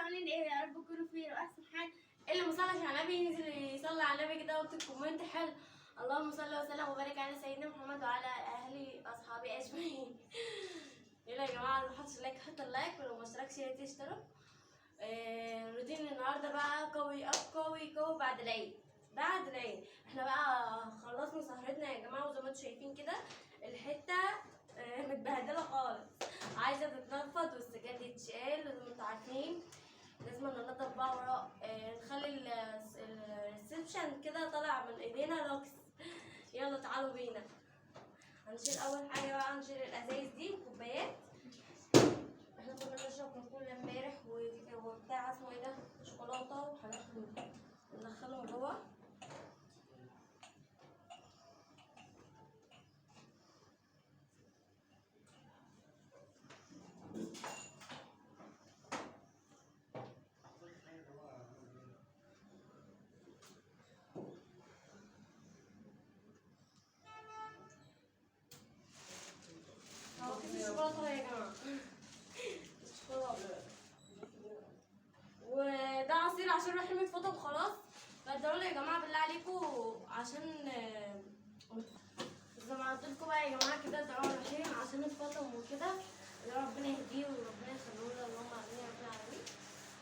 عاملين ايه؟ يا رب تكونوا بخير واحسن حال. اللي مصلي على النبي ينزل يصلي على النبي كده ويكتب comment حلو. اللهم صل وسلم وبارك على سيدنا محمد وعلى اهله واصحابه اجمعين. يلا يا جماعة، اللي محطش like حط ال like، ولو ما اشتركش يا ريت يشترك. روتين النهارده بقى قوي قوي قوي بعد العيد. بعد العيد احنا بقى خلصنا سهرتنا يا جماعة، وزي ما انتم شايفين كده الحتة متبهدله خالص، عايزه تتنفض والسجاد يتشال، وزي ما انتم عارفين لازم ننضف بقى وراء، نخلي ال reception كده طالع من ايدينا لوكس. يلا تعالوا بينا هنشيل اول حاجة بقى، هنشيل الازايز دي الكوبايات. احنا كنا بنشرب كوكاكولا امبارح وبتاع اسمه ايه ده، شوكولاتة وحاجات من دي، ندخلهم جوه. اهو كيس الشوكولاتة يا جماعة، الشوكولاتة، وده عصير عشان رايحين متفطم وخلاص. فادعوا لي يا جماعة بالله عليكم، عشان زي ما قلت لكم بقى يا جماعة كده ادعوا رحيم عشان اتفطم وكده، ربنا يهديه وربنا يخليه لنا، اللهم امين يا رب العالمين.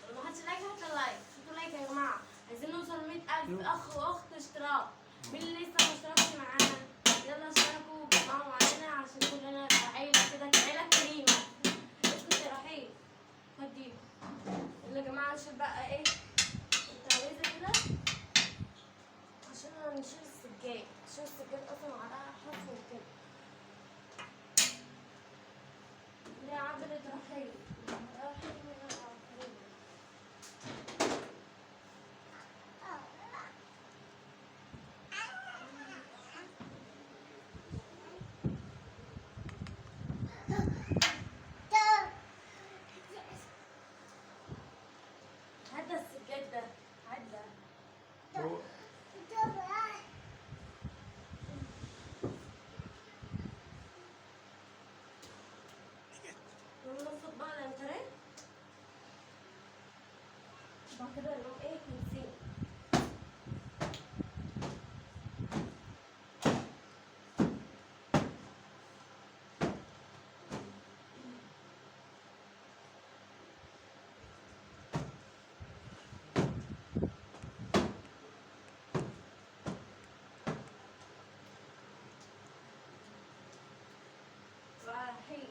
ولو ما حدش like حط like، حطوا like يا جماعة، عايزين نوصل 100,000 اخ واخت اشتراك. مين اللي لسه ما اشتركش معانا؟ يلا اشتركوا وجمعوا معانا عشان كلنا نبقى عيله كده، عيله كريمة. اسكت يا رحيم، خد دي. يلا يا جماعة نشيل بقى ايه الترابيزة كده عشان هنشيل السجاد، عشان السجاد اصلا عليها حفر وكده. ليه عضلة رحيم؟ رحيم رحيم. عدى السجاد ده، عدى. ننفض بقى الانتريه، بعد كده نقوم ايه نسيب. رحيم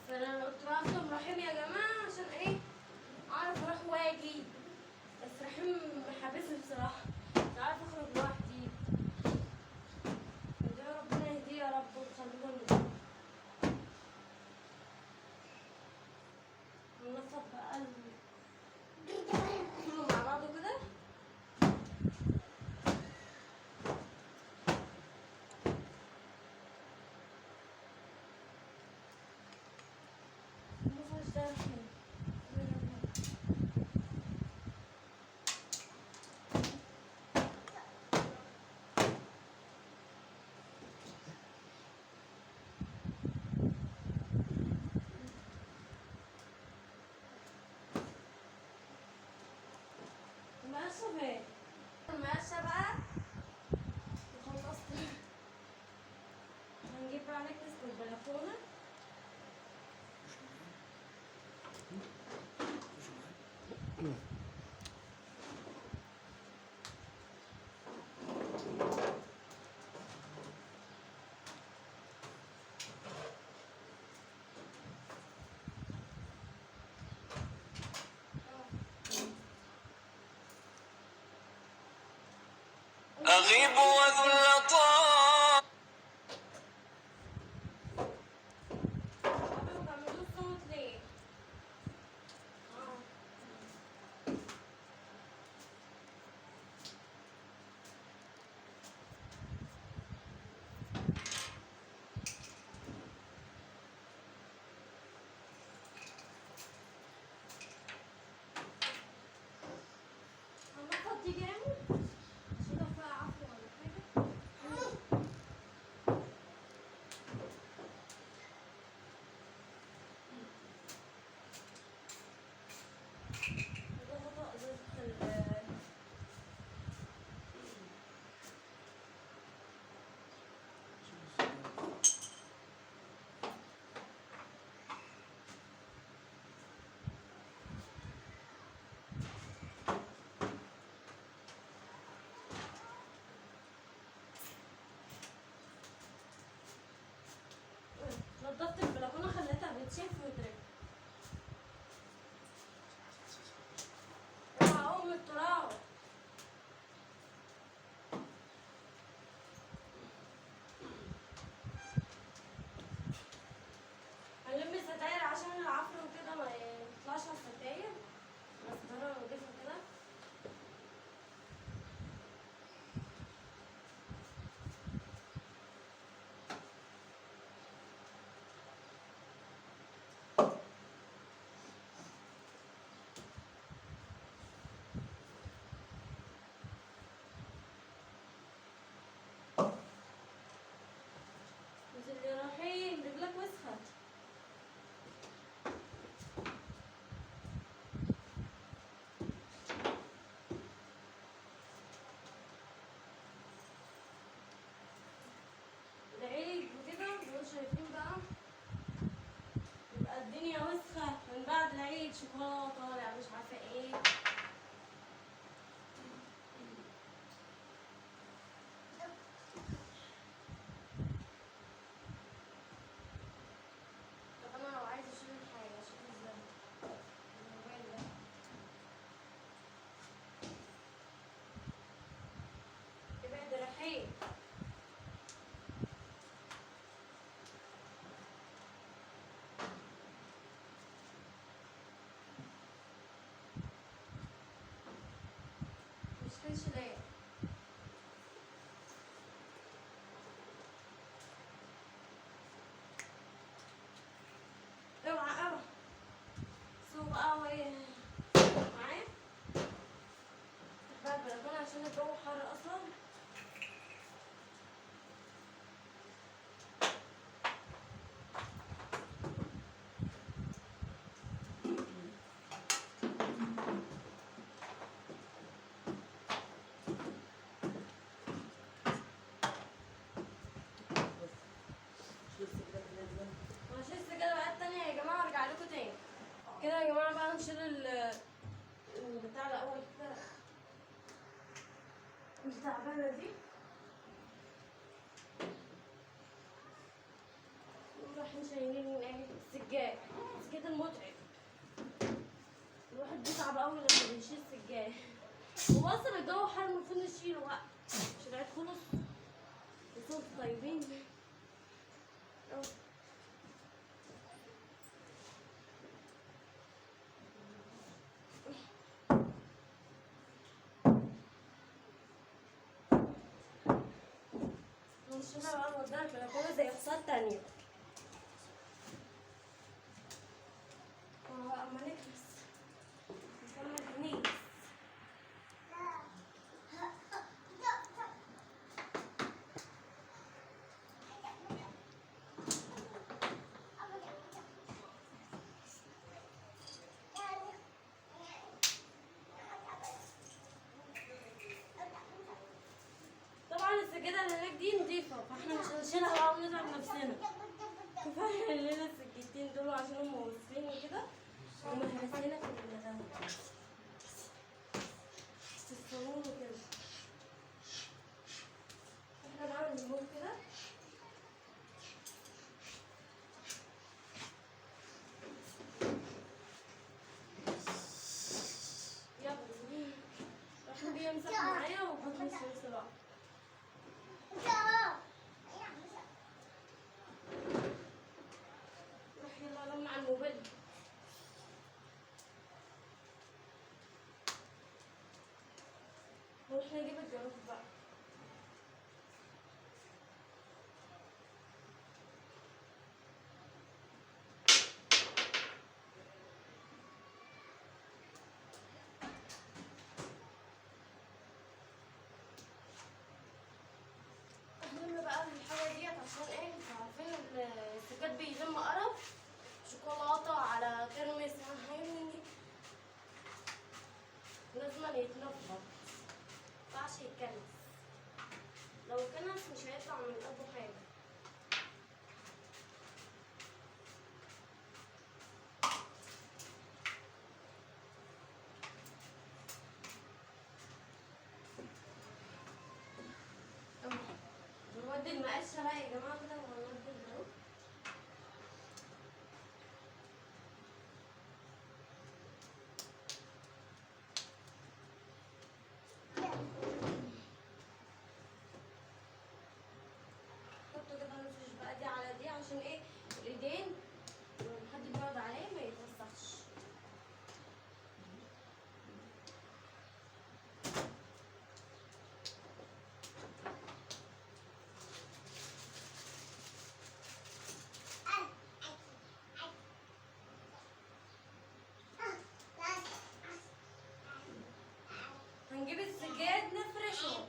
بس انا قلت افطم رحيم يا جماعة عشان ايه اعرف اروح واجي، بس رحيم حابسني بصراحة، مش عارفه اخرج لوحدي. يا ربنا يهديه يا رب ويخليه لنا. ننفض بقى كله مع بعضه كده. المفرش ده رحيم. المقشة فين؟ المقشة بقى وخلصت. هنجيب بقى نكنس من البلكونة. أغيب وذل طال. بابا بتعملوه صوت ليه؟ هنفض دي جامد عشان لو فيها عفن ولا حاجة. ده غطاء ازازة نضفت البلكونه خليتها بتشف وترك. اوعى ام التراب. هنلم الستاير عشان العفن وكده ما يطلعش على الستاير، بس ستارة نضيفة كده. انزل يا رحيم، رجلك وسخة. العيد وكده دول شايفين بقى، يبقى الدنيا وسخة من بعد العيد، شوكولاتة طالع مش عارفة ايه. طب انا لو عايزة اشيل الحاجة اشيل ازاي؟ الموبايل ده ابعد يا رحيم. مش فيش ليه؟ اوعى اوعى سوق بقى وايه معايا بقى البلكونه عشان الجو حر اصلا. ماشي السجادة بقى التانية يا جماعة، ارجع لكم تاني كده يا جماعة. بقى نشيل البتاع الأول كده التعبانة دي، نروح شايلين ايه السجاد. السجاد المتعب، الواحد بيتعب أوي لما بيشيل السجاد. هو أصلا الجو حر المفروض نشيله بقى، مش العيد خلص بس انتوا طيبين. أهو. نشيلها بقى نوديها البلكونة زي فصال تانية. وهو أما نكنس نكمل كنيس. طبعا السجادة اللي هناك دي نضيفة، فاحنا مش هنشيلها بقى ونتعب نفسنا. كفاية لنا السجادتين دول عشان هم وسخين وكده ومهرسينا في الصالون وكده. احنا بقى بنقوم كده. يلا احنا بيمسح معايا وبنخلص في نفس الوقت. روح يلا لمع الموبايل. نروح نجيب الجاروف بقى. هنلم بقى الحاجة ديت عشان ايه؟ انتوا عارفين السجاد بيلم قرف، شوكولاتة على ترمس على حاجات من دي. هنودي المقشة بقى يا جماعة كده، وهنودي الباروك. حطوا كده نفرش بقى دي على دي عشان ايه الايدين لما حد بيقعد عليه ما يتوسخش. هنجيب السجاد نفرشه.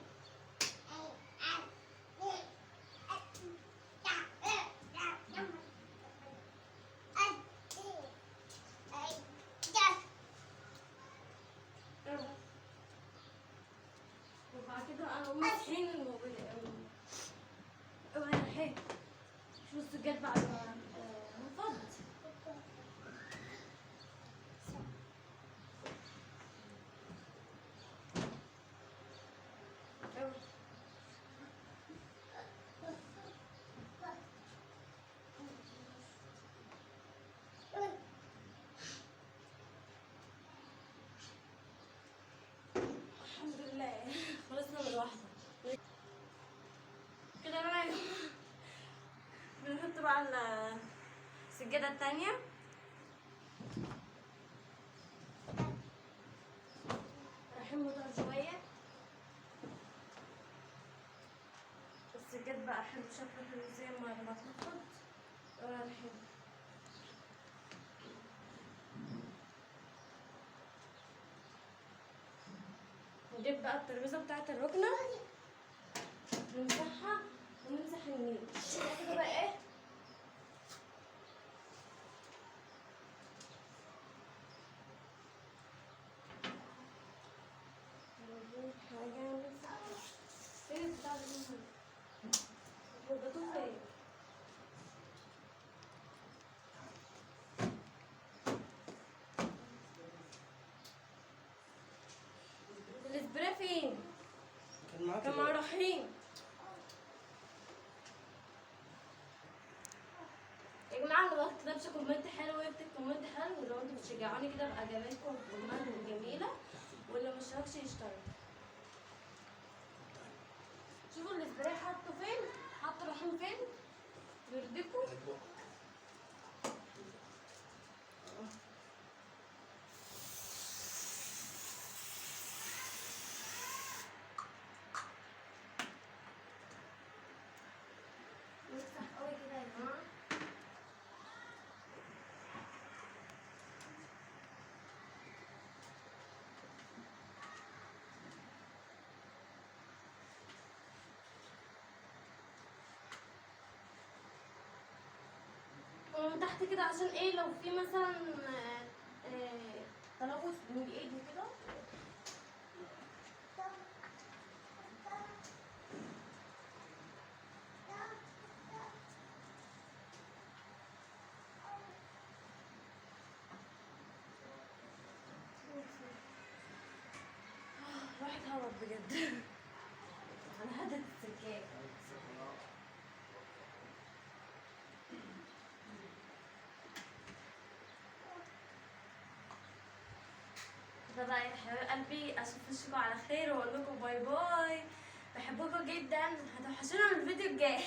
وبعد كده انا ماسحين الموبايل. اوعى شو السجاد بعد ما نفض. الحمد لله خلصنا من واحدة كده بقى يا جماعة. بنحط بقى السجادة التانية. رايحين مطر شوية. السجاد بقى حلو، شكله حلو زي ما بتنفض. حلو. نجيب بقى الترابيزة بتاعة الركنة نمسحها ونمسح النيل كده بقى ايه. نجيب حاجة نمسح ايه بتاع ده؟ فين؟ السبراي فين؟ كان مع رحيم. يا جماعة اللي ما كتبش comment حلو يكتب comment حلو، ولو انتوا بتشجعوني كده بإجاباتكم وجمال جميلة، واللي ما اشتركش يشترك. شوفوا السبراي حاطه فين؟ حاطه رحيم فين؟ يرضيكوا؟ نفتح قوي كده يا جماعة. ومن تحت كده عشان ايه لو في مثلا تلوث من الايد وكده. الواحد هرب بجد. انا هدت السكاك. ده بقى يا حبايب قلبي، اشوفكم على خير واقول لكم bye bye. بحبكم جدا، هتوحشونا من الفيديو الجاي.